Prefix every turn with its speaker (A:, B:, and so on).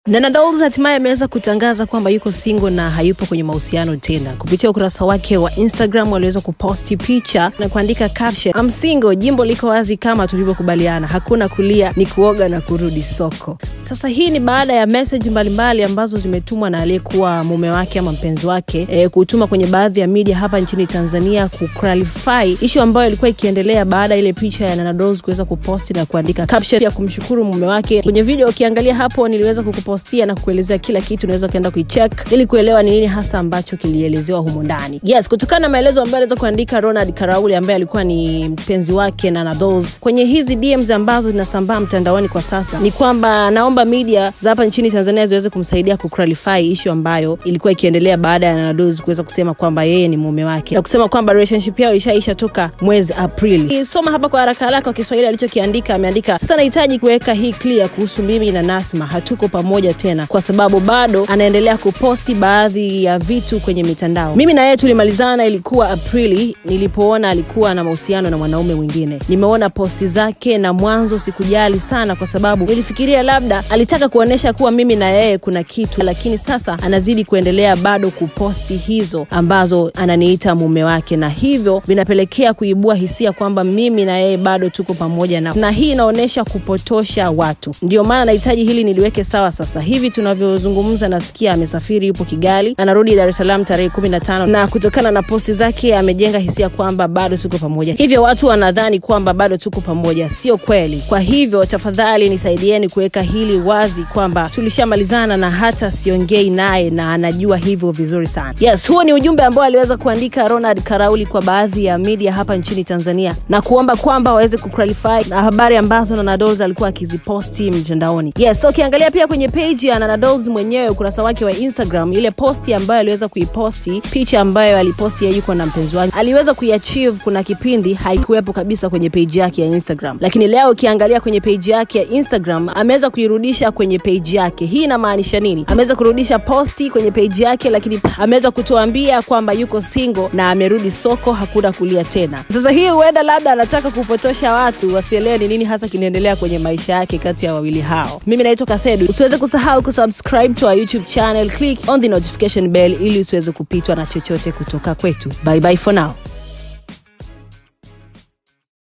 A: Nana Dolls hatimaye ameweza kutangaza kwamba yuko single na hayupo kwenye mahusiano tena. Kupitia ukurasa wake wa Instagram aliweza kuposti picha na kuandika caption, I'm single, jimbo liko wazi kama tulivyokubaliana, hakuna kulia, ni kuoga na kurudi soko. Sasa hii ni baada ya message mbalimbali ambazo zimetumwa na aliyekuwa mume wake ama mpenzi wake kutuma kwenye baadhi ya media hapa nchini Tanzania kuclarify issue ambayo ilikuwa ikiendelea baada ile picha ya Nana Dolls kuweza kuposti na kuandika caption ya kumshukuru mume wake. Kwenye video ukiangalia hapo niliweza kukupostia na kuelezea kila kitu, unaweza kaenda kuicheck ili kuelewa ni nini hasa ambacho kilielezewa humo ndani. Yes, kutokana na maelezo ambayo aliweza kuandika Ronald Karauli ambaye alikuwa ni mpenzi wake Nana Dolls kwenye hizi DMs ambazo zinasambaa mtandaoni kwa sasa, ni kwamba naomba media za hapa nchini Tanzania ziweze kumsaidia kuclarify issue ambayo ilikuwa ikiendelea baada ya Nana Dolls kuweza kusema kwamba yeye ni mume wake na kusema kwamba relationship yao ilishaisha toka mwezi Aprili. Soma hapa kwa haraka haraka kwa Kiswahili alichokiandika. Ameandika, sasa nahitaji kuweka hii clear kuhusu mimi na Nasma, hatuko pamoja tena kwa sababu bado anaendelea kuposti baadhi ya vitu kwenye mitandao. Mimi na yeye tulimalizana ilikuwa Aprili nilipoona alikuwa na mahusiano na mwanaume mwingine. Nimeona posti zake na mwanzo sikujali sana kwa sababu nilifikiria labda alitaka kuonesha kuwa mimi na yeye kuna kitu, lakini sasa anazidi kuendelea bado kuposti hizo ambazo ananiita mume wake, na hivyo vinapelekea kuibua hisia kwamba mimi na yeye bado tuko pamoja, na hii inaonesha kupotosha watu. Ndio maana nahitaji hili niliweke sawa sasa. Hivi tunavyozungumza nasikia amesafiri, yupo Kigali, anarudi Dar es Salaam tarehe 15, na kutokana na posti zake amejenga hisia kwamba bado tuko pamoja. Hivyo watu wanadhani kwamba bado tuko pamoja, sio kweli. Kwa hivyo tafadhali nisaidieni kuweka hili wazi kwamba tulishamalizana na hata siongei naye na anajua hivyo vizuri sana. Yes, huo ni ujumbe ambao aliweza kuandika Ronald Karauli kwa baadhi ya media hapa nchini Tanzania na kuomba kwamba waweze kuclarify na habari ambazo Nana Dolls alikuwa akiziposti mtandaoni. Yes, so ukiangalia pia kwenye page ya Nana Dolls mwenyewe ukurasa wake wa Instagram, ile posti ambayo aliweza kuiposti, picha ambayo aliposti yeye yuko na mpenzi wake, aliweza kuiachieve kuna kipindi haikuwepo kabisa kwenye page yake ya Instagram. Lakini leo ukiangalia kwenye page yake ya Instagram ameweza kuirudisha kwenye page yake. Hii inamaanisha nini? Ameweza kurudisha posti kwenye page yake, lakini ameweza kutuambia kwamba yuko single na amerudi soko, hakuna kulia tena. Sasa hii huenda labda anataka kupotosha watu wasielewe ni nini hasa kinaendelea kwenye maisha yake kati ya wawili hao. Mimi naitwa Kathedu. Usiweze kusahau kusubscribe to our YouTube channel, click on the notification bell ili usiweze kupitwa na chochote kutoka kwetu. Bye bye for now.